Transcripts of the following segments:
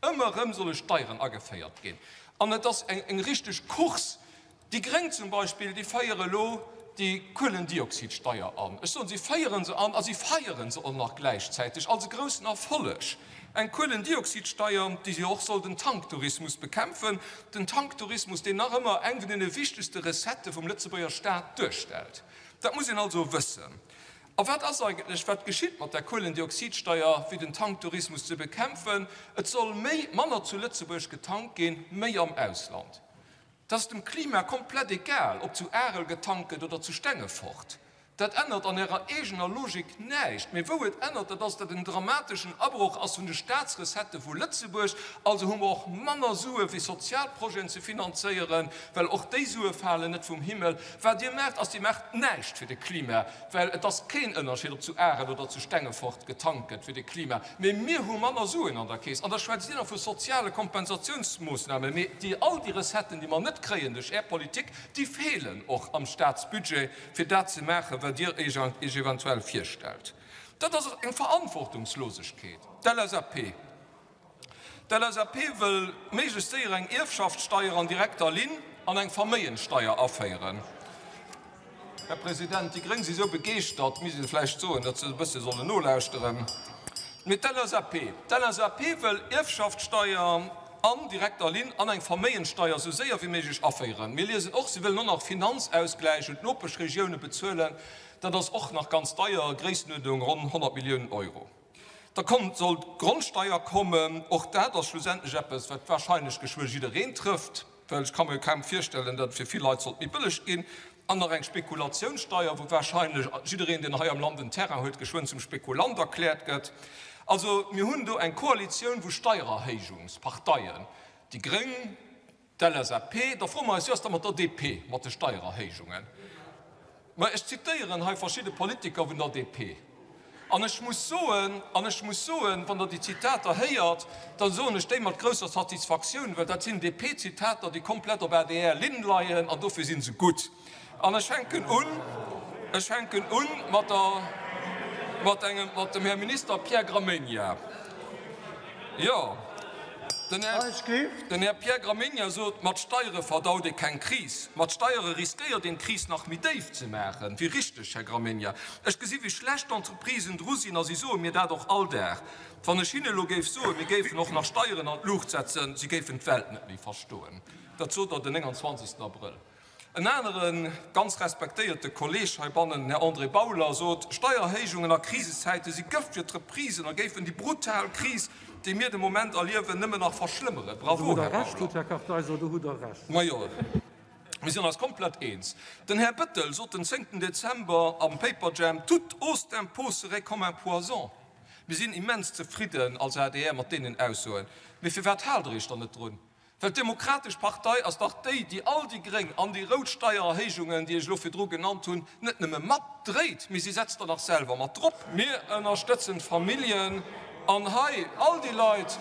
Ëmmer erëm solle Steieren ageféiert ginn. An et ass eng richteg Course. Déi Gréng zum Beispill, déi féiere elo déi Kuelendioxidsteier an. Ech soen, si féiere se an a si feiere se och nach gläichzäiteg als e groussen Erfolleg. Eng Kuelendioxidsteier, déi jo och soll den Tanktourismus bekämpfen, den Tanktourismus, deen nach ëmmer eng vun deene wichtegste Recettë vum Lëtzebuerger Staat duerstellt. Dat muss een also wëssen. A wat ass eigentlech, wat geschitt mat der Kuelendioxidsteier, fir den Tanktourismus ze bekämpfen? Et soll méi, manner zu Lëtzebuerg getankt ginn, méi am Ausland. Dat ass dem Klima komplett egal, ob zu Arel getankt gëtt oder zu Stengefort. Dat ännert an Ärer eegener Logik näischt. Mee wou et ännert, dat ass, datt en dramateschen Abroch ass vun de Staatsrecettë vu Lëtzebuerg. Also hu mer och manner Sue fir Sozialprojeten ze finanzéieren, well och déi Sue falen net vum Himmel. Wat Dir maacht, ass, Dir maacht näischt fir de Klima, well et ass keen Ënnerscheed, ob zu Arel oder zu Stengefort getankt gëtt fir de Klima. Mee mir hu manner Suen an der Keess. An da schwätzt Dir nach vu soziale Kompensatiounsmoossnamen. Mee déi, all déi Recetten, déi mer net kréien duerch Är Politik, déi feelen och am Staatsbudget. fir dat ze maachen, wat Dir Iech eventuell virstellt. Dat ass eng Verantwortungslosegkeet. D'LSAP. D'LSAP wëll méiglechst séier eng Ierfschaftssteier an direkter Linn an eng Verméigenssteier aféieren. Här President, déi Gréng si sou begeeschtert, misst ee vläicht soen, datt se e bësse sollen nolauschteren. Mee d'LSAP, d'LSAP wëll Ierfschaftssteier an direkter Linn an eng Verméigenssteier esou séier wéi méiglech aféieren. Mir liesen och, si wëllen och nach Finanzausgläich un d'Nopeschregioune bezuelen. Dat ass och nach ganz deier, Gréissenuerdnung ronn 100 Milliounen Euro. Da kommt, soll d'Grondsteier kommen. Och dat ass schlussendlech eppes, wat wahrscheinlech geschwë jiddereen trëfft, well ech ka mir kaum virstellen, datt et fir vill Leit sollt méi bëlleg ginn. An nach eng Spekulatiounssteier, wou wahrscheinlech jiddereen, deen hei am Land en Terrain huet, geschwënn zum Spekulant erkläert gëtt. Also mir hunn do eng Koalitioun vu Steiererhéijungsparteien, déi Gréng, d'LSAP. Da froe mer eis, Wéi ass da mat der DP, mat de Steiererhéijungen? Mä ech zitéieren hei verschidde Politiker vun der DP. An ech muss soen, an ech muss soen, wann Der déi Zitater héiert, da soen ech déi mat grousser Satisfaktioun, well dat sinn DP-Zitater, déi komplett op ADR-Linn leien, an dofir si se gutt. An ech fänken un, ech fänken u mat der, mat engem, mat dem Här Minister Pierre Gramegna. Jo, den Här, den Här Pierre Gramegna sot, Mat Steiere verdaut ee keng Kris. Mat Steiere riskéiert een, d'Kris nach méi déif ze maachen. Wéi richteg, Här Gramegna. Ech gesi wéi schlecht d'Entreprisen dru sinn a si soe mir dat och all Dag. Wann ech hinne elo géif soen, mir géifen och nach Steieren an d'Luucht setzen, si géifen d'Welt net méi verstoen. Dat sot Der den 29. Abrëll. En anere ganz respektéierte Kolleeg heibannen, den Här André Bauler, sot, Steiererhéijungen a Krisezäite si Gëft fir d'Reprisen a géifen déi brutal Kris, déi mir de Moment erliewen, nëmmen nach verschlëmmeren. Bravo, Här Bauler! Majo, mir sinn eis komplett eens. Den Här Bettel sot den zéngten Dezember am Paperjam, Toute hausse d'impôts serait comme un poison. Mir sinn immens zefridden als adr mat deenen Aussoen. Mee firwat haalt Der Iech dann net drun? Well d'Demokratesch Partei ass dach déi, déi all déi gréng an déi rout Steiererhéijungen, déi ech elo virdru genannt hunn, net nëmme matdréit, mee si setzt der nach selwer mat drop. Mir ënnerstëtzen d'Familljen an hei all déi Leit,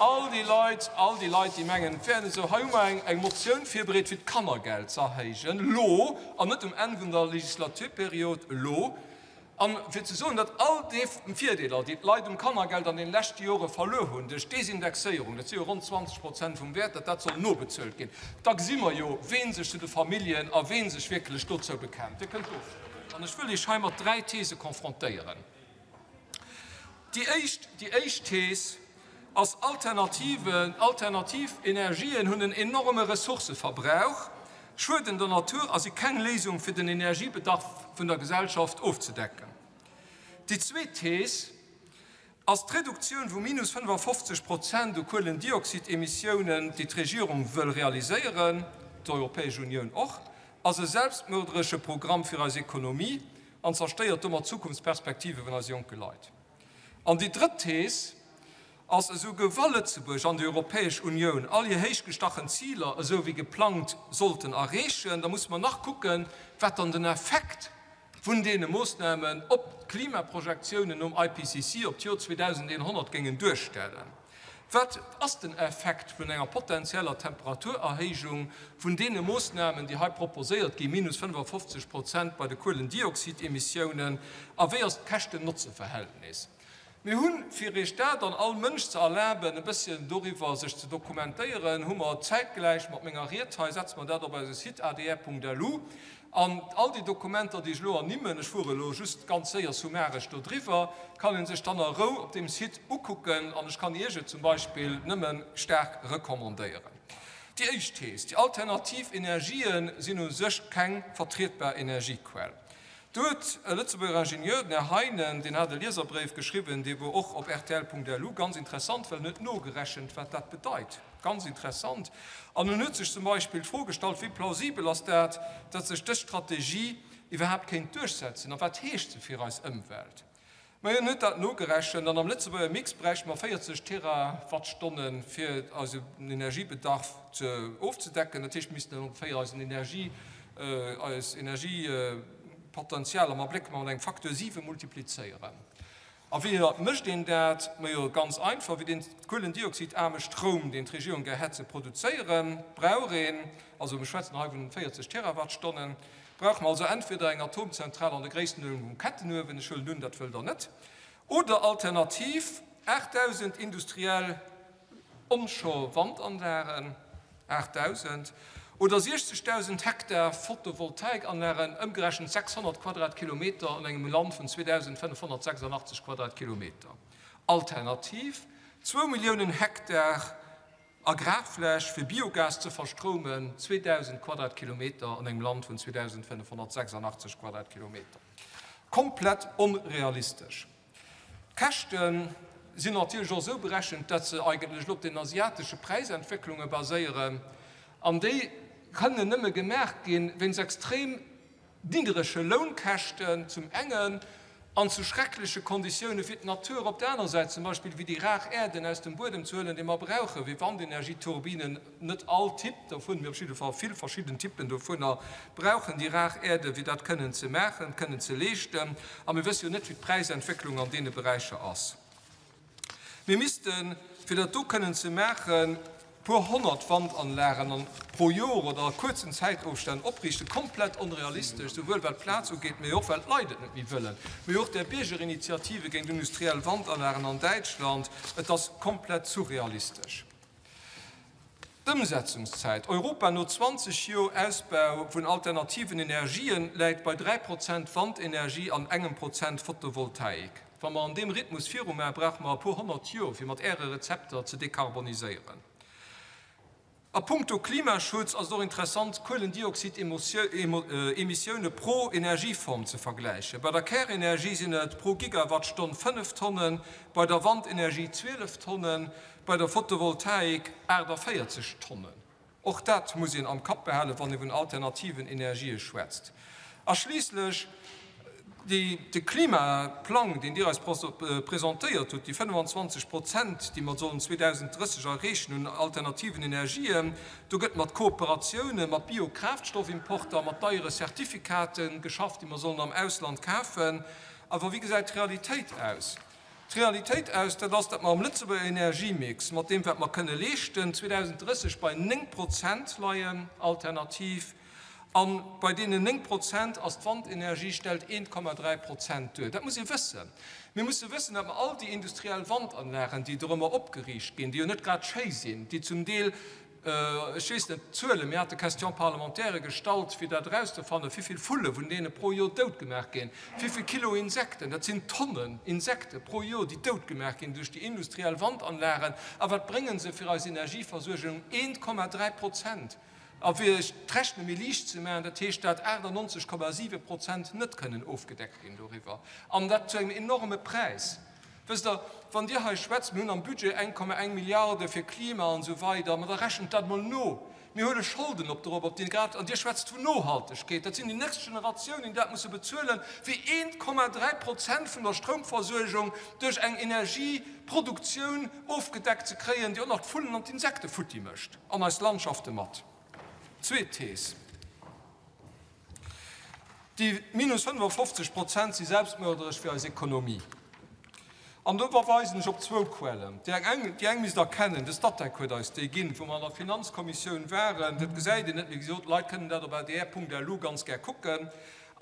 all déi Leit, all déi Leit, déi mengen, et wär net esou, hei hu mer eng Motioun virbereet, fir d'Kannergeld ze erhéijen, elo an net um Enn vun der Legislaturperiod, elo. A fir ze soen, datt all déi Virdeeler, déi d'Leit um Kannergeld an deene leschte Jore verluer hunn duerch d'Desindexéierung, dat si jo ronn 20 Prozent vum Wäert, datt dat soll nobezuelt ginn, da gesi mer jo, wee sech zu de Familljen a wee sech wierklech dozou bekennt. Dir kënnt ofstëmmen. An ech wëll Iech hei mat dräi These confrontéieren. Déi éischt, déi éischt Thees ass, Alternativen, alternativ Energien hunn en enorme Ressourcëverbrauch, schueden der Natur a si keng Léisung fir den Energiebedarf vun der Gesellschaft ofzedecken. Déi zweet Thees ass, d'Reduktioun vu minus 55 Prozent u Kuelendioxidemissiounen, déi d'Regierung wëll realiséieren, d'Europäesch Unioun och, ass e selbstmörderesche Programm fir eis Ekonomie an zerstéiert domat d'Zukunftsperspektive vun eise jonke Leit. An déi drëtt Thees ass, Esouguer wa Lëtzebuerg an déi Europäesch Unioun all hir héichgestachen Ziler esou wéi geplangt sollten erreechen, da musse mer nach kucken, wat dann den Effekt vun deene Moossnamen op d'Klimaprojektiounen nom IPCC op d'Jor 2100 géingen duerstellen. Wat ass den Effekt vun enger potenzieller Temperaturerhéijung vun deene Moossnamen, déi hei proposéiert ginn, minus 55 Prozent bei de Kuelendioxidemissiounen, a wéi ass d'Käschten-Notze-Verhältnis? Mir hunn, fir Iech dat an all Mënsch ze erlaben, e bësschen doriwwer sech ze dokumentéieren, hu mer zäitgläich mat menger Ried hei, setze mer dat op eise Site adr.lu. An all déi Dokumenter, déi ech elo ernimmen, ech fuere elo just ganz séier summaresch do driwwer, kann ee sech dann a Rou op deem Site ukucken. An ech kann Iech et zum Beispill nëmme staark recommandéieren. Déi éischt Thees, Déi alternativ Energië sinn u sech keng vertrietbar Energiequell. Do huet e Lëtzebuerger Ingenieur, den Här Heinen, deen hat e Lieserbréif geschriwwen, dee wor och op rtl.lu, ganz interessant, well en huet nogerechent, wat dat bedeit, ganz interessant. An en huet sech zum Beispill d'Fro gestallt, wéi plausibel ass dat, datt sech dës Strategie iwwerhaapt kéint duerchsetzen a wat heescht se fir eis Ëmwelt? Mä en huet dat nogerechent an am Lëtzebuerger Mix bräichte mer 40 Terawattstonnen, fir eisen Energiebedarf ze ofzedecken. Dat heescht, mir missten ongeféier eisen Energie, eis Energiepotenzial am Abléck mat engem Facteur 7 multiplizéieren. A wéi mécht een dat? Majo, ganz einfach, Fir deen kuelendioxidaarme Stroum, deen d'Regierung gär hätt, ze produzéieren, brauch een, also mir schwätzen hei vun 40 Terawattstonnen, Brauche mer also entweder eng Atomzentral an der Gréisstenuerdnung vum Kettenuewen, ech huelen un, dat wëllt Der net, oder alternativ 8.000 industriell Onshore-Wandanlagen, 8.000, oder 60.000 Hektar Photovoltaikanlagen, ëmgerechent 600 Quadratkilometer an engem Land vun 2.586 Quadratkilometer. Alternativ zwou Milliounen Hektar Agrarfläch fir Biogas ze verstromen, 2.000 Quadratkilometer an engem Land vun 2.586 Quadratkilometer. Komplett onrealistesch. D'Käschte sinn natierlech och esou berechent, datt se eigentlech elo op den asiatesche Präisentwécklunge baséieren, an déi kënnen nëmme gemaach ginn, wéinst extrem niddrege Lounkäschten zum engen an zu schreckleche Konditioune fir d'Natur op der aner Säit, zum Beispill wéi déi rar Äerden aus dem Buedem ze huelen, déi mer brauchen, wéi Wandenergieturbinen, net all Typ dovun, mee op jidde Fall vill verschidden Typen dovunner brauchen déi rar Äerden, fir dat kënnen ze maachen, kënnen ze leeschten. A mir wësse jo net, wéi d'Präisentwécklung an deene Beräicher ass. Mir missten, fir dat do kënnen ze maachen, puer 100 Wandanlagen pro Jor oder a kuerzen Zäitofstänn opriichten. Komplett onrealistesch, souwuel wat d'Plaz ugeet, mee och well d'Leit et net méi wëllen, mee och där Biergerinitiative géint industriell Wandanlagen an Däitschland. Et ass komplett surrealistesch. D'Ëmsetzungszäit, Europa no 20 Joer Ausbau vun alternativen Energien läit bei 3 Prozent Wandenergie an engem Prozent Photovoltaik. Wa mer an deem Rhythmus virumaen, brauche mer e puer 100 Joer, fir mat Äre Rezepter ze dekarboniséieren. A puncto Klimaschutz ass et och interessant, d'Kuelendioxidemissioune pro Energieform ze vergläichen. Bei der Kärenergie sinn et pro Gigawattstonn 5 Tonnen, bei der Wandenergie 12 Tonnen, Bei der Photovoltaik 48 Tonnen. Och dat muss een am Kapp behalen, wann ee vun alternativen Energië schwätzt. A schliisslech de Klimaplang, deen Dir eis presentéiert hutt, déi 25 Prozent, déi mer sollen 2030 erreechen un alternativen Energien, do gëtt mat Kooperatiounen, mat Biokraaftstoffimporter, mat deiere Certificate geschafft, déi mer sollen am Ausland kafen. Awer wéi gesäit d'Realitéit aus? D'Realitéit aus, dat ass, datt mer am Lëtzebuerger Energiemix, mat deem wat mer kënne leeschten, 2030 bei 9 Prozent leien, alternativ. A bei deenen 9 Prozent ass d'Wandenergie stellt 1,3 Prozent duer. Dat muss ee wëssen. Mir musse wëssen, datt mer all déi industriell Wandanlagen, déi dorëmmer opgeriicht ginn, déi jo net grad schéi sinn, déi zum Deel, Ech weess net d'Zuelen, mir hate Question-parlementairë gestallt, fir dat erauszefannen, wéi vill Vulle vun deene pro Joer dout gemaach ginn, wéi vill Kilo Insekten, dat sinn Tonnen Insekte pro Joer, déi dout gemaach ginn duerch déi industriell Wandanlagen. A wat brénge se fir eis Energieversuergung? 1,3 Prozent. A fir Iech d'Rechne méi liicht ze maachen, dat heescht, dat 98,7 Prozent net kënnen ofgedeckt ginn doriwwer, an dat zu engem enorme Präis. Wësst Der, wann Dir hei schwätzt, mir hunn am Budget 1,1 Milliarde fir Klima an esou weider, ma da rechent dat emol no. Mir huele Scholden op dorop, op déi grad, an Dir schwätzt vun Nohaltegkeet, dat sinn déi nächst Generatiounen, déi dat musse bezuelen, wéi 1,3 Prozent vun der Stroumversuergung duerch eng Energieproduktioun ofgedeckt ze kréien, déi och nach d'Vullen an d'Insekte futti mécht an eis Landschafte mat. Zweet Thees. Déi minus 55 Prozent si selbstmörderesch fir eis Ekonomie. An do verweisen ech op zwou Quellen. Déi eng, déi eng misst Der kennen, de Statec huet eis déi ginn, wou mer an der Finanzkommissioun waren. Dat gesäit een net, wéi gesot, d'Leit kënnen dat op adr.lu ganz gär kucken.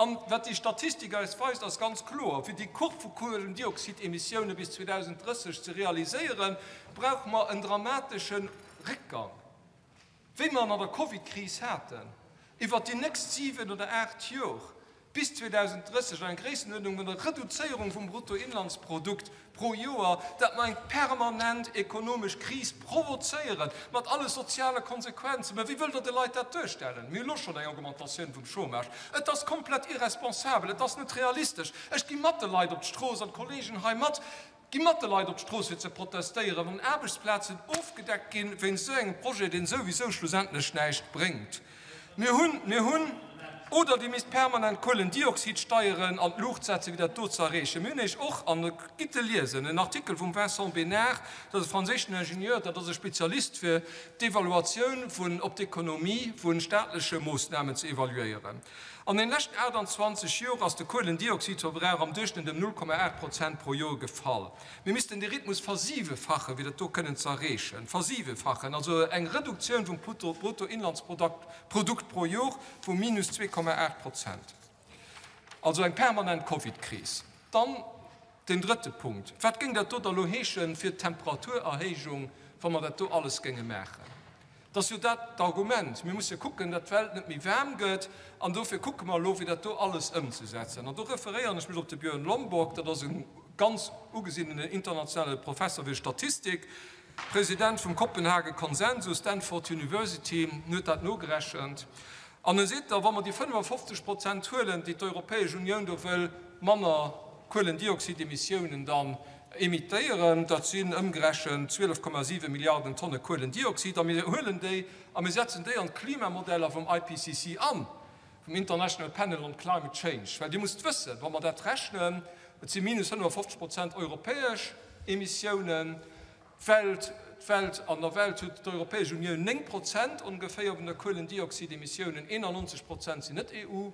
An wat déi Statistik eis weist, ass ganz kloer, Fir déi Courbe vu Kuelendioxidemissioune bis 2030 ze realiséieren, brauche mer en dramatesche Réckgang, wéi mer en an der Covidkris haten, iwwert déi nächst 7 oder 8 Jor. Bis 2030 an eng Gréissenuerdnung vun der Reduzéierung vum Bruttoinlandsprodukt pro Joer, dat mer eng permanent ekonomesch Kris provozéieren, mat alle soziale Konsequenzen. Mä wéi wëllt Der de Leit dat duerstellen? Mir hu lo schonn eng Augmentatioun vum Chômage. Et ass komplett irresponsabel, et ass net realistesch. Ech gi mat de Leit op d'Strooss an d'Kollegen hei mat. Gi mat de Leit op d'Strooss fir ze protestéieren, wann Aarbechtsplazen ofgedeckt ginn wéinst esou engem Projet, deen souwisou schlussendlech näischt bréngt. Mir hunn, mir hunn, oder Dir misst permanent Kuelendioxidsteieren an d'Luucht setzen, fir dat do ze erreechen. Mir hunn Iech och, an et gitt e liesen, en Artikel vum Vincent Bénard, dat ass e franséischen Ingenieur, dat ass e Spezialist fir d'Evaluatioun vun, op d'Ekonomie vu staatleche Moossnamen ze evaluéieren. An den leschten 28 Joer ass de Kuelendioxidverbrauch am Duerchschnëtt ëm 0,8 Prozent pro Joer gefall. Mir missten de Rhythmus versiwefachen, fir dat do kënnen ze erreechen. Versiwefachen, also eng Reduktioun vum Bruttoinlandsprodukt pro Joer vu minus 2,8 Prozent. Also eng permanent Covid-Kris. Dann den drëtte Punkt, Wat géing dat do da lo heeschen fir d'Temperaturerhéijung, wa mer dat do alles géinge maachen? Et ass jo dat d'Argument, mir musse kucken, datt d'Welt net méi waarm gëtt, an dofir kucke mer elo, fir dat do alles ëmzesetzen. An do referéieren ech mech op de Björn Lomborg, dat ass e ganz ugesinnenen internationale Professer fir Statistik, President vum Kopenhagen Konsensus, Stanford University, en huet dat nogerechent. An e seet da, wa mer déi 55 Prozent huelen, déi d'Europäesch Unioun do wëll manner Kuelendioxidemissiounen dann emittéieren, dat sinn ëmgerechent 12,7 Milliarden Tonne Kuelendioxid, a mir huelen déi a mir setzen déi an d'Klimamodeller vum IPCC an, vum International Panel on Climate Change, well Dir musst wëssen, wa mer dat rechnen, et si minus 55 Prozent europäesch Emissiounen, D'Welt, d'Welt, an der Welt huet d'Europäesch Unioun 9 Prozent ongeféier vun der Kuelendioxidemissiounen, 91 Prozent sinn net EU.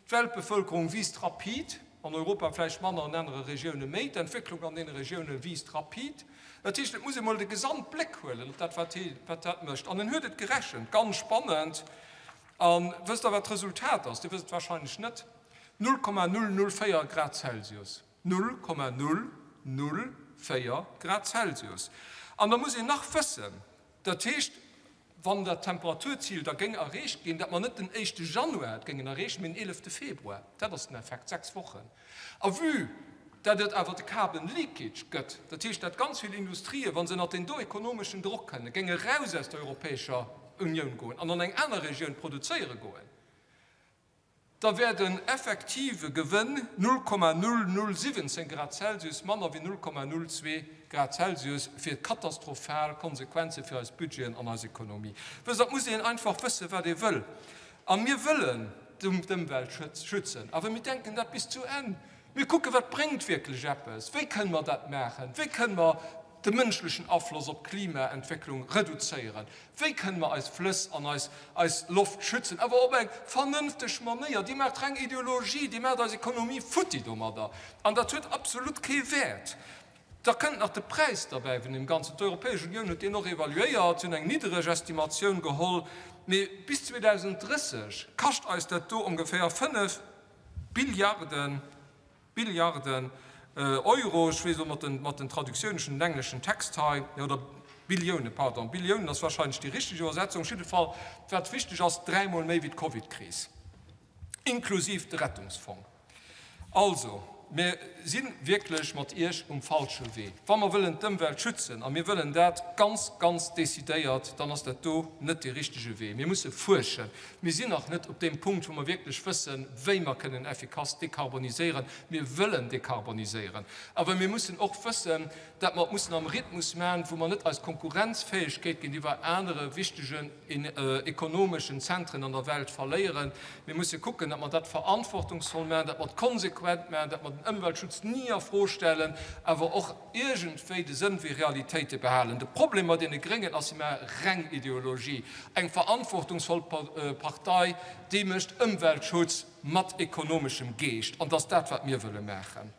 D'Weltbevëlkerung wiisst rapid, an Europa vläicht manner, an anere Regioune méi. D'Entwécklung an deene Regioune wiisst rapid. Dat heescht, et muss ee mol de Gesamtbléck huelen op dat, wat wat dat mécht. An en huet et gerechent, ganz spannend. A wësst Der, wat d'Resultat ass? Dir wësst et wahrscheinlech net, 0,004 Grad Celsius. 0,004 Grad Celsius. An da muss een nach wëssen, dat heescht, wann dat Temperaturzil da géing erreecht ginn, datt mer net den éischte Januar et géingen erreechen, mee den eelefte Februar. Dat ass den Effekt, 6 Wochen. A vue dat et awer de Carbon leakage gëtt, dat heescht, dat ganz vill Industrien, wa se ënnert deen do ekonomeschen Drock kënnen, géinge raus aus der Europäescher Unioun goen an an eng aner Regioun produzéiere goen, da wär den effektive Gewënn 0,0017 Grad Celsius manner wéi 0,02 Grad Celsius fir katastrophal Konsequenze fir eis Budgeten an eis Ekonomie. Wësst Der, et muss een einfach wëssen, wat ee wëll. A mir wëllen d'Ëmwelt schützen, awer mir denken dat bis zu Enn. Mir kucken, wat bréngt wierklech eppes, wéi kënne mer dat maachen, wéi kënne mer de mënschlechen Afloss op d'Klimaentwécklung reduzéieren, wéi kënne mer eis Flëss an eis eis Loft schützen, awer op eng vernënfteg Manéier. Dir maacht reng Ideologie, Dir maacht eis Ekonomie futti domadder an dat huet absolut kee Wäert. Da kënnt nach de Präis derbäi vun deem Ganzen. D'Europäesch Unioun huet deen och evaluéiert, si hunn eng niddereg Estimatioun geholl, mee bis 2030 kascht eis dat do ongeféier 5 Billiarden. Billiarden Euro, ech weess elo mat den, mat den Traductiounen, ech hunn den engleschen Text hei, oder Billiounen, pardon, Billiounen ass wahrscheinlech déi richteg Iwwersetzung. Op jidde Fall, wat wichteg ass, dräimol méi wéi d'Covidkris, inklusiv de Rettungsfong. Also, mir si wierklech mat Iech um falsche Wee. Wa mer wëllen d'Ëmwelt schützen, a mir wëllen dat ganz, ganz decidéiert, dann ass dat do net dee richtege Wee. Mir musse fuerschen. Mir sinn nach net op deem Punkt, wou mer wierklech wëssen, wéi mer kënnen effikass dekarboniséieren. Mir wëllen dekarboniséieren, awer mir mussen och wëssen, dat mer et mussen am Rhythmus maachen, wou mer net eis Konkurrenzfäegkeet géintiwwer anere wichtegen ekonomeschen Zentren an der Welt verléieren. Mir musse kucken, datt mer dat verantwortungsvoll maachen, datt mer et konsequent maachen, datt mer den Ëmweltschutz ni a Fro stellen, awer och iergendwéi de Sënn fir Realitéite behalen. De Problem mat deene Gréngen ass, si maache reng Ideologie. Eng verantwortungsvoll Partei, déi mécht Ëmweltschutz mat ekonomeschem Geescht. An et ass dat, wat mir wëlle maachen.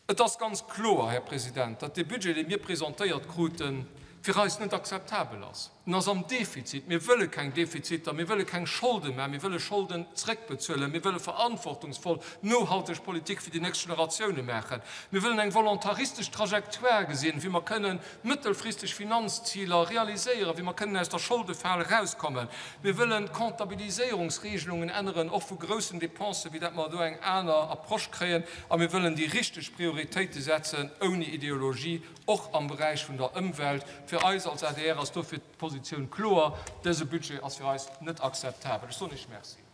Et ass ganz kloer, Här President, datt dee Budget, dee mir presentéiert kruten, fir eis net akzeptabel ass. En ass am Defizit. Mir wëlle keng Defiziter, mir wëlle keng Scholde mä mir wëlle Scholden zréckbezuelen. Mir wëlle verantwortungsvoll, nohalteg Politik fir déi nächst Generatioune maachen. Mir wëllen eng volontaristesch Trajectoire gesinn, wéi mer kënnen mëttelfristeg Finanzziler realiséieren, wéi mer kënnen aus der Scholdefal erauskommen. Mir wëllen d'Comptabiliséierungsregelungen änneren, och vu groussen Dépensen, wéi dat mer do eng aner Approche kréien. A mir wëllen déi richteg Prioritéite setzen, ouni Ideologie, och am Beräich vun der Ëmwelt. Fir eis als adr ass dofir d'Positioun kloer, Dëse Budget ass fir eis net akzeptabel. Ech soen Iech Merci.